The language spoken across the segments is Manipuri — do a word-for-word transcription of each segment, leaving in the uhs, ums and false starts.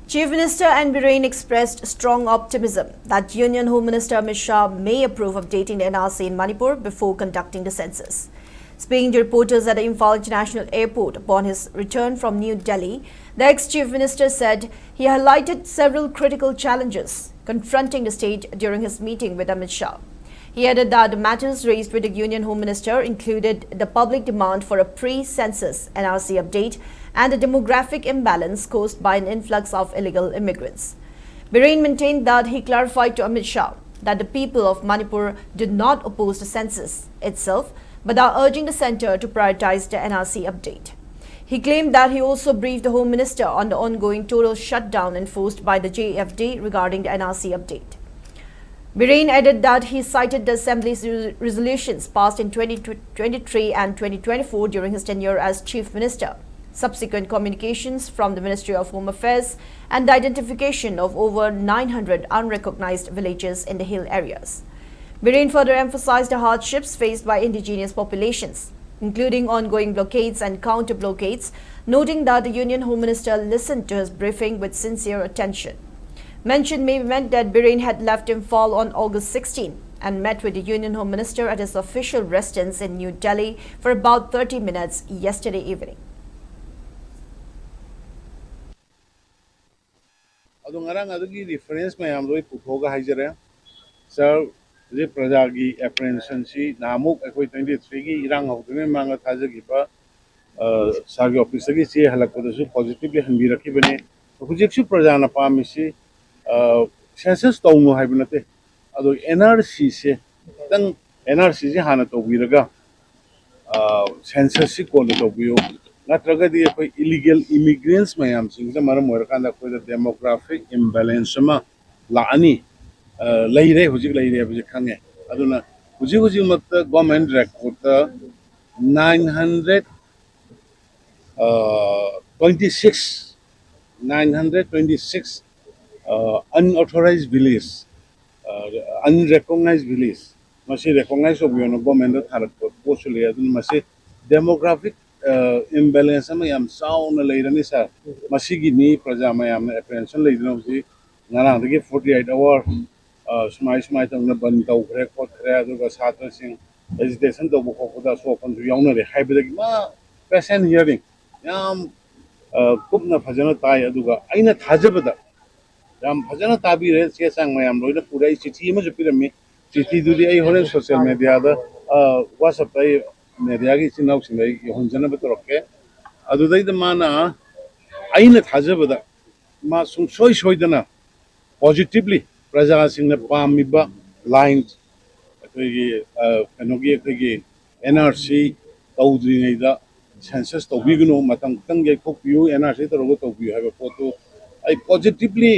Chief Minister N. Biren expressed strong optimism that Union Home Minister Amit Shah may approve updating the N R C in Manipur before conducting the census. Speaking to reporters at the Imphal International Airport upon his return from New Delhi, the ex-Chief Minister said he highlighted several critical challenges confronting the state during his meeting with Amit Shah. He added that the matters raised with the Union Home Minister included the public demand for a pre-census N R C update and the demographic imbalance caused by an influx of illegal immigrants. Biren maintained that he clarified to Amit Shah that the people of Manipur did not oppose the census itself, but are urging the centre to prioritise the N R C update. He claimed that he also briefed the Home Minister on the ongoing total shutdown enforced by the J F D regarding the N R C update. Biren added that he cited the Assembly's re- resolutions passed in twenty twenty-three and twenty twenty-four during his tenure as Chief Minister, subsequent communications from the Ministry of Home Affairs, and the identification of over nine hundred unrecognized villages in the hill areas. Biren further emphasized the hardships faced by indigenous populations, including ongoing blockades and counter blockades, noting that the Union Home Minister listened to his briefing with sincere attention. Mention may be made that Biren had left Imphal on August sixteen and met with the Union Home Minister at his official residence in New Delhi for about thirty minutes yesterday evening. ꯑꯗꯣ ꯉꯔꯥꯡ ꯑꯗꯨꯒꯤ ꯔꯤꯐꯔꯦꯟꯁ ꯃꯌꯥꯝꯗꯣ ꯑꯩ ꯄꯨꯊꯣꯛꯑꯒ ꯍꯥꯏꯖꯔꯦ꯫ ꯁꯥꯔ, ꯍꯧꯖꯤꯛ ꯄ꯭ꯔꯖꯥꯒꯤ ꯑꯦꯄ꯭ꯔꯤꯍꯦꯟꯁꯟꯁꯤ ꯅꯍꯥꯟꯃꯨꯛ ꯑꯩꯈꯣꯏ ꯇ꯭ꯋꯦꯟꯇꯤ ꯊ꯭ꯔꯤꯒꯤ ꯏꯔꯥꯡ ꯍꯧꯗ꯭ꯔꯤꯉꯩ ꯃꯃꯥꯡꯗ ꯊꯥꯖꯈꯤꯕ, ꯑ, ꯁꯥꯔꯒꯤ ꯑꯣꯐꯤꯁꯇꯒꯤ ꯆꯦ ꯍꯜꯂꯛꯄꯗꯁꯨ ꯄꯣꯖꯤꯇꯤꯚꯂꯤ ꯍꯟꯕꯤꯔꯛꯈꯤꯕꯅꯤ꯫ ꯍꯧꯖꯤꯛꯁꯨ ꯄ꯭ꯔꯖꯥꯅ ꯄꯥꯝꯃꯤꯁꯤ, ꯑ, ꯁꯦꯟꯁꯁ ꯇꯧꯅꯨ ꯍꯥꯏꯕ ꯅꯠꯇꯦ, ꯑꯗꯣ ꯑꯦꯟ ꯑꯥꯔ ꯁꯤꯁꯦ ꯈꯤꯇꯪ, ꯑꯦꯟ ꯑꯥꯔ ꯁꯤꯁꯦ ꯍꯥꯟꯅ ꯇꯧꯕꯤꯔꯒ, ꯑ, ꯁꯦꯟꯁꯁꯁꯤ ꯀꯣꯟꯅ ꯇꯧꯕꯤꯌꯨ, ꯅꯠꯇ꯭ꯔꯒꯗꯤ ꯑꯩꯈꯣꯏ ꯏꯂꯤꯒꯦꯜ ꯏꯃꯤꯒ꯭ꯔꯦꯟꯁ ꯃꯌꯥꯝꯁꯤꯡꯁꯤꯅ ꯃꯔꯝ ꯑꯣꯏꯔꯀꯥꯟꯗ ꯑꯩꯈꯣꯏꯗ ꯗꯦꯃꯣꯒ꯭ꯔꯥꯐꯤꯛ ꯏꯝꯕꯦꯂꯦꯟꯁ ꯑꯃ ꯂꯥꯛꯑꯅꯤ꯫ ꯑ, ꯂꯩꯔꯦ, ꯍꯧꯖꯤꯛ ꯂꯩꯔꯦ ꯍꯥꯏꯕꯁꯦ ꯈꯪꯉꯦ꯫ ꯑꯗꯨꯅ ꯍꯧꯖꯤꯛ ꯍꯧꯖꯤꯛꯃꯛꯇ ꯒꯣꯔꯃꯦꯟ ꯔꯦꯀꯣꯔꯠꯇ nine hundred twenty six, nine hundred twenty six unauthorized village, unrecognized village, ꯃꯁꯤ ꯔꯦꯀꯣꯛꯅꯥꯏꯖ ꯇꯧꯕꯤꯌꯣꯅ ꯒꯣꯔꯃꯦꯟꯗ ꯊꯥꯔꯛꯄ ꯄꯣꯠꯁꯨ ꯂꯩ꯫ ꯑꯗꯨꯅ ꯃꯁꯤ ꯗꯦꯃꯣꯒ꯭ꯔꯥꯐꯤꯛ ꯏꯝꯕꯦꯂꯦꯟꯁ ꯑꯃ ꯌꯥꯝ ꯆꯥꯎꯅ ꯂꯩꯔꯅꯤ ꯁꯥꯔ꯫ ꯃꯁꯤꯒꯤꯅꯤ ꯄ꯭ꯔꯖꯥ ꯃꯌꯥꯝꯅ ꯑꯦꯄ꯭ꯔꯤꯍꯦꯟꯁꯟ ꯂꯩꯗꯨꯅ ꯍꯧꯖꯤꯛ ꯉꯔꯥꯡꯗꯒꯤ ꯐꯣꯔꯇꯤ ꯑꯩꯠ ꯑꯋꯥꯔ ꯁꯨꯃꯥꯏ ꯁꯨꯃꯥꯏ ꯇꯧꯅ ꯕꯟ ꯇꯧꯈ꯭ꯔꯦ ꯈꯣꯠꯈ꯭ꯔꯦ, ꯑꯗꯨꯒ ꯁꯥꯇ꯭ꯔꯁꯤꯡ ꯑꯦꯖꯤꯇꯦꯁꯟ ꯇꯧꯕ ꯈꯣꯠꯄꯗ ꯑꯁꯣꯛ ꯑꯄꯟꯁꯨ ꯌꯥꯎꯅꯔꯦ ꯍꯥꯏꯕꯗꯒꯤ ꯃꯥ ꯄꯦꯁꯦꯟ ꯍꯤꯌꯥꯔꯤꯡ ꯌꯥꯝ ꯀꯨꯞꯅ ꯐꯖꯅ ꯇꯥꯏ꯫ ꯑꯗꯨꯒ ꯑꯩꯅ ꯊꯥꯖꯕꯗ ꯌꯥꯝ ꯐꯖꯅ ꯇꯥꯕꯤꯔꯦ꯫ ꯆꯦ ꯆꯥꯡ ꯃꯌꯥꯝ ꯂꯣꯏꯅ ꯄꯨꯔꯦ꯫ ꯑꯩ ꯆꯤꯊꯤ ꯑꯃꯁꯨ ꯄꯤꯔꯝꯃꯤ꯫ ꯆꯤꯊꯤꯗꯨꯗꯤ ꯑꯩ ꯍꯣꯔꯦꯟ ꯁꯣꯁꯤꯌꯦꯜ ꯃꯦꯗꯤꯌꯥꯗ, ꯋꯥꯆꯞꯇ ꯑꯩ ꯃꯦꯗꯤꯌꯥꯒꯤ ꯏꯆꯤꯟ ꯏꯅꯥꯎꯁꯤꯡꯗ ꯑꯩ ꯌꯧꯍꯟꯖꯅꯕ ꯇꯧꯔꯛꯀꯦ꯫ ꯑꯗꯨꯗꯩꯗ ꯃꯥꯅ, ꯑꯩꯅ ꯊꯥꯖꯕꯗ, ꯃꯥ ꯁꯨꯡꯁꯣꯏ ꯁꯣꯏꯗꯅ ꯄꯣꯖꯤꯇꯤꯚꯂꯤ ꯄ꯭ꯔꯖꯥꯁꯤꯡꯅ ꯄꯥꯝꯃꯤꯕ ꯂꯥꯏꯟ, ꯑꯩꯈꯣꯏꯒꯤ ꯀꯩꯅꯣꯒꯤ ꯑꯩꯈꯣꯏꯒꯤ ꯑꯦꯟ ꯑꯥꯔ ꯁꯤ ꯇꯧꯗ꯭ꯔꯤꯉꯩꯗ ꯁꯦꯟꯁꯁ ꯇꯧꯕꯤꯒꯅꯨ, ꯃꯇꯝ ꯈꯤꯇꯪ ꯌꯩꯊꯣꯛꯄꯤꯌꯨ, ꯑꯦꯟ ꯑꯥꯔ ꯁꯤ ꯇꯧꯔꯒ ꯇꯧꯕꯤꯌꯨ ꯍꯥꯏꯕ ꯄꯣꯠꯇꯨ ꯑꯩ ꯄꯣꯖꯤꯇꯤꯚꯂꯤ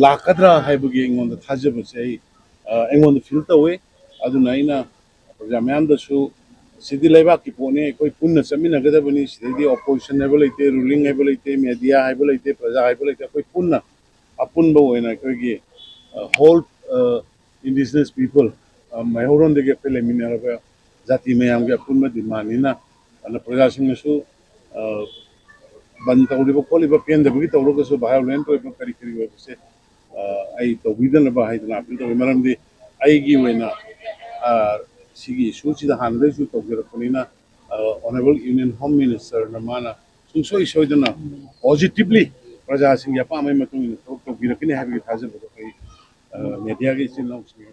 ꯂꯥꯛꯀꯗ꯭ꯔꯥ ꯍꯥꯏꯕꯒꯤ ꯑꯩꯉꯣꯟꯗ ꯊꯥꯖꯕꯁꯦ ꯑꯩ ꯑꯩꯉꯣꯟꯗ ꯐꯤꯜ ꯇꯧꯋꯤ꯫ ꯑꯗꯨꯅ ꯑꯩꯅ ꯄ꯭ꯔꯖꯥ ꯃꯌꯥꯝꯗꯁꯨ, ꯁꯤꯗꯤ ꯂꯩꯕꯥꯛꯀꯤ ꯄꯣꯠꯅꯤ, ꯑꯩꯈꯣꯏ ꯄꯨꯟꯅ ꯆꯠꯃꯤꯟꯅꯒꯗꯕꯅꯤ꯫ ꯁꯤꯗꯩꯗꯤ ꯑꯣꯄꯣꯖꯤꯁꯟ ꯍꯥꯏꯕ ꯂꯩꯇꯦ, ꯔꯨꯂꯤꯡ ꯍꯥꯏꯕ ꯂꯩꯇꯦ, ꯃꯦꯗꯤꯌꯥ ꯍꯥꯏꯕ ꯂꯩꯇꯦ, ꯄ꯭ꯔꯖꯥ ꯍꯥꯏꯕ ꯂꯩꯇꯦ꯫ ꯑꯩꯈꯣꯏ ꯄꯨꯟꯅ ꯑꯄꯨꯟꯕ ꯑꯣꯏꯅ ꯑꯩꯈꯣꯏꯒꯤ ꯍꯣꯜ ꯏꯟꯗꯤꯖꯤꯅꯁ ꯄꯤꯄꯜ, ꯃꯩꯍꯧꯔꯣꯟꯗꯒꯤ ꯑꯩꯈꯣꯏ ꯂꯩꯃꯤꯟꯅꯔꯕ ꯖꯥꯇꯤ ꯃꯌꯥꯝꯒꯤ ꯑꯄꯨꯟꯕ ꯗꯤꯃꯥꯟꯅꯤꯅ꯫ ꯑꯗꯨꯅ ꯄ꯭ꯔꯖꯥꯁꯤꯡꯅꯁꯨ ꯕꯟ ꯇꯧꯔꯤꯕ ꯈꯣꯠꯂꯤꯕ ꯄꯦꯟꯗꯕꯒꯤ ꯇꯧꯔꯒꯁꯨ, ꯚꯥꯏꯑꯣꯂꯦꯟ ꯑꯣꯏꯕ ꯀꯔꯤ ꯀꯔꯤ ꯑꯣꯏꯕꯁꯦ ꯑꯩ ꯇꯧꯕꯤꯗꯅꯕ ꯍꯥꯏꯗꯅ ꯑꯄꯤꯜ ꯇꯧꯏ꯫ ꯃꯔꯝꯗꯤ ꯑꯩꯒꯤ ꯑꯣꯏꯅ ꯁꯤꯒꯤ ꯏꯁꯨꯁꯤꯗ ꯍꯥꯟꯅꯗꯒꯤꯁꯨ ꯇꯧꯖꯔꯛꯄꯅꯤꯅ, ꯑꯣꯅꯔꯦꯕꯜ ꯌꯨꯅꯤꯌꯟ ꯍꯣꯝ ꯃꯤꯅꯤꯁꯇꯔꯅ ꯃꯥꯅ ꯁꯨꯡꯁꯣꯏ ꯁꯣꯏꯗꯅ ꯄꯣꯖꯤꯇꯤꯚꯂꯤ ꯄ꯭ꯔꯖꯥꯁꯤꯡꯒꯤ ꯑꯄꯥꯝꯕꯒꯤ ꯃꯇꯨꯡ ꯏꯟꯅ ꯊꯕꯛ ꯇꯧꯕꯤꯔꯛꯀꯅꯤ ꯍꯥꯏꯕꯒꯤ ꯊꯥꯖꯕꯗꯣ ꯑꯩ ꯃꯦꯗꯤꯌꯥꯒꯤ ꯏꯆꯤꯟ ꯏꯅꯥꯎꯁꯤꯡ